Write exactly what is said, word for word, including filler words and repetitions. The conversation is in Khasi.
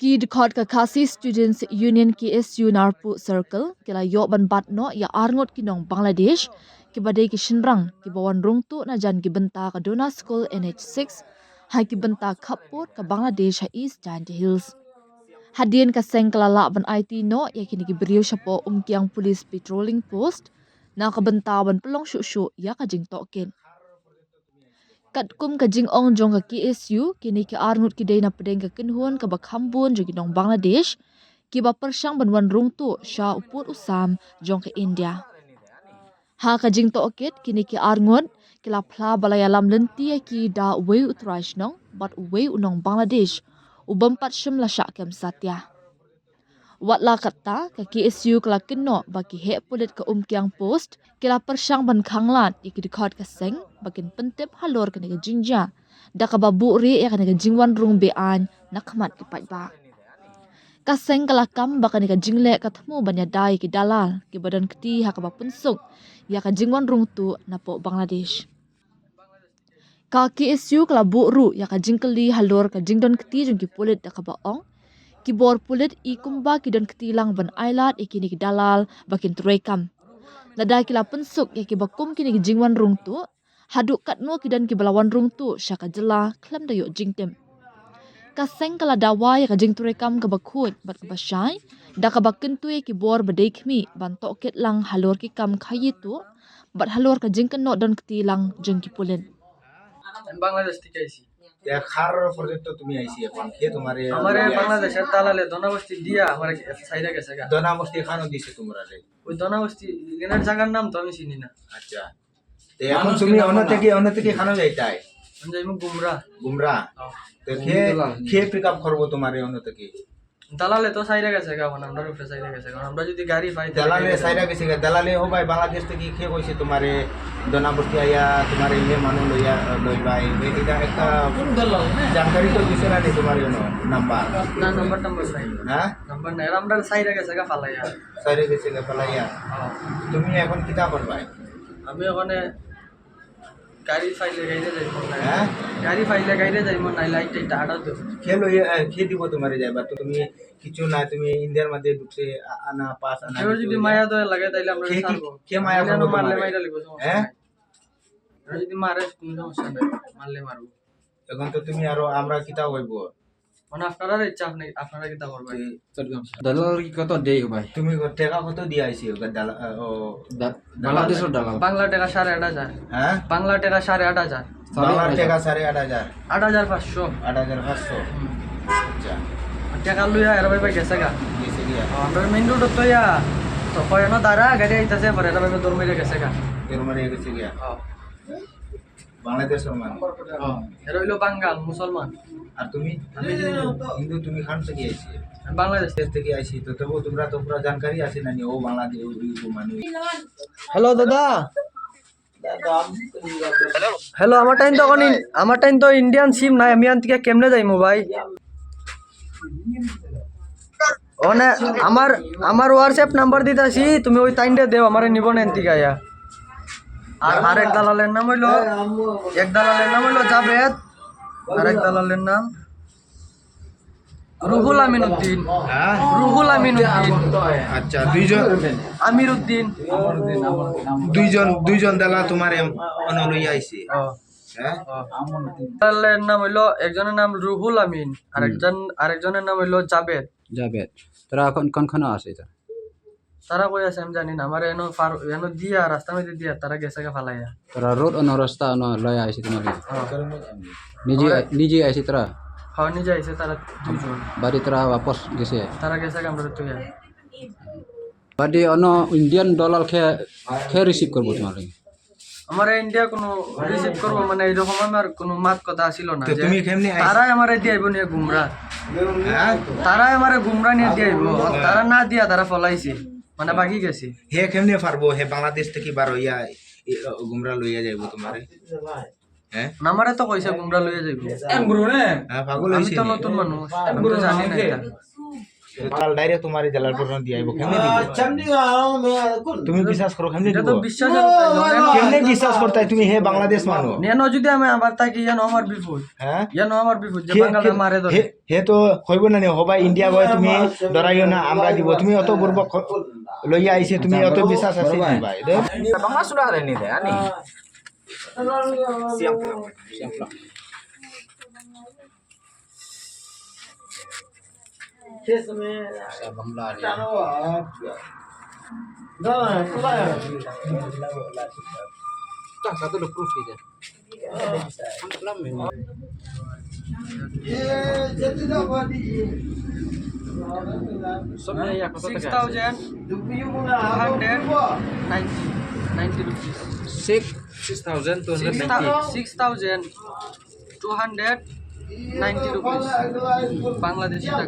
Ki dkhot ka Khasi Students Union, K S U, Narpuh Circle ki la ïoh ban bat noh ïa arngut ki nong Bangladesh kiba dei ki shynrang kiba wan rung tuh na jan ki bynta ka Dona School, N H six, ha ki bynta khappud ka Bangladesh ha East Jaintia Hills. Hadien ka seng ka la lah ban aiti noh ïa kine ki briew shapoh Umkiang Police Patrolling Post na ka bynta ban pynlong shuh shuh ïa ka jingtohkit. Katkum ka jingong jong ka K S U, kine ki arngut ki dei na pdeng ka kynhun kaba kham bun jong ki nong Bangladesh kiba pyrshang ban wan rung tuh sha u pud u sam jong ka India. Ha ka jingtohkit, kine ki arngut ki la phla ba la ïalam lynti ïa ki da uwei u trai shnong bad uwei u nong Bangladesh u bym pat shym la shah kem satia. Wat la katta, ka K S U ka la kynnoh ba ki heh pulit ka Umkiang Post ki la pyrshang ban khanglad ïa ki dkhot ka seng ba kin pyntip halor kane ka jingjia da kaba buhrieh ïa kane ka jingwan rung be-aiñ na khmat ki paidbah. Ka seng ka la kam ba kane ka jingleh ka thmu ban ïada ïa ki dalal kiba don kti ha kaba pynsuk ïa ka jingwan rung tuh napoh Bangladesh. Ka K S U ka la buh ruh ïa ka jingkylli halor ka jingdon kti jong ki pulit da kaba ong ki bor pulit i kumba ki don kti lang ban ailad ïa kine ki dalal ba kin treikam. Lada ki la pynsuk ïa kiba kum kine ki jingwan rung tuh, haduh katno ki don kiba la wan rung tuh sha ka jylla khlem da ïoh jingtip. Ka seng ka la dawa ïa ka jingtreikam kaba khuid bad kaba shai da kaba kyntu ïa ki bor ba dei khmih ban tohkit lang halor ki kam khaii tuh bad halor ka jingkynnoh don kti lang jong ki pulit. বাংলাদেশ থেকে আইছি। এখার পর্যন্ত তুমি আইছি এখন, কে তোমারে আমারে বাংলাদেশের দালালে দনাবস্তি দিয়া আমারে সাইরা গেছে গা। দনাবস্তি এখানো দিছে তোমারে? ওই দনাবস্তি এখানের জায়গার নাম তো আমি চিনি না। আচ্ছা, তো এখন তুমি অন্য থেকে, অন্য থেকে এখানো যাইতাই? আমি যাইমু গুমরা। গুমরা? তো কে, কে পিক আপ করবো তোমারে অন্য থেকে? দালালে তো সাইরা গেছে গা, এখন আমরার উপরে সাইরা গেছে। এখন আমরা যদি গাড়ি পাই, তাহলে দালালে গাড়ি সাইরা গেছে গা। দালালে ও ভাই, বাংলাদেশ থেকে কে কইছে তোমারে দনাবস্তি আইয়া তোমারে ইয়ে মানু লইয়া, লই ভাই? এটা একটা কোন দালাল? জানকারি তো দিছে না নি তোমার জন্য নাম্বার? না, নাম্বার টাম্বার নাই। হ্যাঁ? নাম্বার নাই। আর আমরা সাইরা গেছে গা ফালাইয়া। সাইরা গেছে গা ফালাইয়া। হ্যাঁ। তুমি এখন কিতা করবাই? আমি ওখানে গাড়ি পাইলে গাড়িতে যাইমু, নাই। হ্যাঁ? গাড়ি পাইলে গাড়িতে যাইমু, নাই লাইট টাইট আটা তো। কে লইয়া, এ, কে দিব তোমারে যাইবা? তো তুমি কিছু না, তুমি ইন্ডিয়ার মধ্যে ঢুকছে, আ-, আনা, পাস আনা, কেউ যদি মায়া দয়া লাগে, তাইলে আমরা কে কি, ছাড়বো। কে মায়া করবো মারলে তোমারে? মাইরা লিব, সমস্যা হ্যাঁ? নাই। কেউ যদি মারে, কোনো সমস্যা নাই, মারলে মারবো। এখন তো তুমি আরো, আমরা কিতা হইব? মানে আপনারা ইচ্ছা, আপনি, আপনারা কিতা করবেন? দালাল কি কত দেয় ভাই? তুমি ক-, টাকা কত দিয়ে আইছি? ও দালা-, ও, দা-, দালাল। বাংলাদেশের দালাল। বাংলা টাকা সাড়ে আট হাজার। হ্যাঁ? বাংলা টাকা সাড়ে আট হাজার। বাংলা টাকা সাড়ে আট হাজার। আট হাজার পাঁচশো। আট হাজার পাঁচশো। হুম। আচ্ছা। আর টাকা লইয়া এরা ভাই ভাই গেছে গা। গেছে গিয়া। ও, আমরা মেইন রোড তো ইয়া। তো কয়নো দাঁড়া, গাড়ি আইতাছে, পরে এরা ভাই ভাই দৌড় মেরে গেছে গা। দৌড় মেরে গেছে গিয়া। ও। বাংলাদেশের মানুষ। ও, এরা হইলো বাঙ্গাল, মুসলমান। আর তুমি? আমি হিন্দু। হিন্দু, তুমি খান থেকে আইছি? আমি বাংলাদেশ। দেশ থেকে আইছি, তো তবু তোমরা তো পুরা জানকারি আছে না নি? ও বাংলাদেশ, ও, ও, ও মানুষ। হ্যালো দাদা। হ্যালো, আমার টাইম তো এখন ইন-, আমার টাইম তো ইন্ডিয়ান সিম নাই, আমি আনতে কেমনে যাইমু ভাই? মানে আমার, আমার WhatsApp নাম্বার দিতাছি, তুমি ওই টাইমটা দেও, আমারে নিব না এনতিকা ইয়া। আর আরেক দালালের নাম হইলো, এক দালালের নাম হইলো জাভেদ, আরেক দালালের নাম রুহুল আমিন উদ্দিন। হ্যাঁ? রুহুল আমিন উদ্দিন। আচ্ছা, দুইজন। আমির উদ্দিন। দুইজন, দুইজন দালাল তোমারে অনো লইয়া আইছে। ও। হ্যাঁ? ও। দালালের নাম হইলো, একজনের নাম রুহুল আমিন, আর হুম। একজন, আরেকজনের নাম হইলো জাবেদ। জাবেদ। তারা এখন কোনখানে আছে এটা? তারা কই আছে আমি জানি না। আমার এনো ফার-, এনো দিয়া, রাস্তার মধ্যে দিয়া, তারা গেছে গা ফালাইয়া। তারা রোড অনো রাস্তা অনো লয়া আইছে তোমার? হ্যাঁ। নিজে, নিজে আইছে তারা? হ্যাঁ, নিজে আইছে তারা দুজন। বাড়ি তারা বাপস গেছে? তারা গেছে গা আমরা তো ইয়া। বাড়ি অনো ইন্ডিয়ান দালাল খে, খে রিসিভ করবো তোমার? আমার ইন্ডিয়া কোনো রিসিভ করবো মানে এরকম আমার কোনো মাত কথা ছিল না। তো যে তুমি কেমনে আইছ- তারাই আমারে দিয়াইবো নিয়ে গুমরা। হ্যাঁ? তারাই আমারে গুমরা নিয়ে দিয়াইবো। হ্যাঁ। তারা না দিয়া তারা ফলাইছে। মানে বাকি গেছে। হে কেমনে পারবো? হে বাংলাদেশ থেকে বার হইয়া এ, গুমরা লইয়া যাইবো তোমারে। হ্যাঁ? আমারে তো কইছে গুমরা লইয়া যাইবো। হ্যাঁ, পাগল আমি হইছে তো নি? নতুন মানুষ। আমি তো জানি না এটা। কাল ডাইরেক্ট তোমার এই জালালপুর দিয়াইব, কেমনে দিব? তুমি বিশ্বাস করো, কেমনে দিব? কেমনে বিশ্বাস করতায় তুমি, হে বাংলাদেশ মানুষ? নেন যদি আমি আবার তাকে ইয়ান আমার বিপদ। হ্যাঁ? ইয়ান আমার বিপদ, যে বাঙালি মারে ধরে। হে তো কইব না নি, হবা ইন্ডিয়া গয় তুমি ডরাইও না, আমরা দিব। তুমি অত বুর্বক লইয়া আইছে, তুমি অত বিশ্বাস আছে নি ভাই? বাংলা শুনা রে নি দে, আনি। Six thousand two hundred ninety, ninety rupees. Six, six thousand two hundred ninety. Six thousand two hundred ninety rupees. Bangladeshi taka.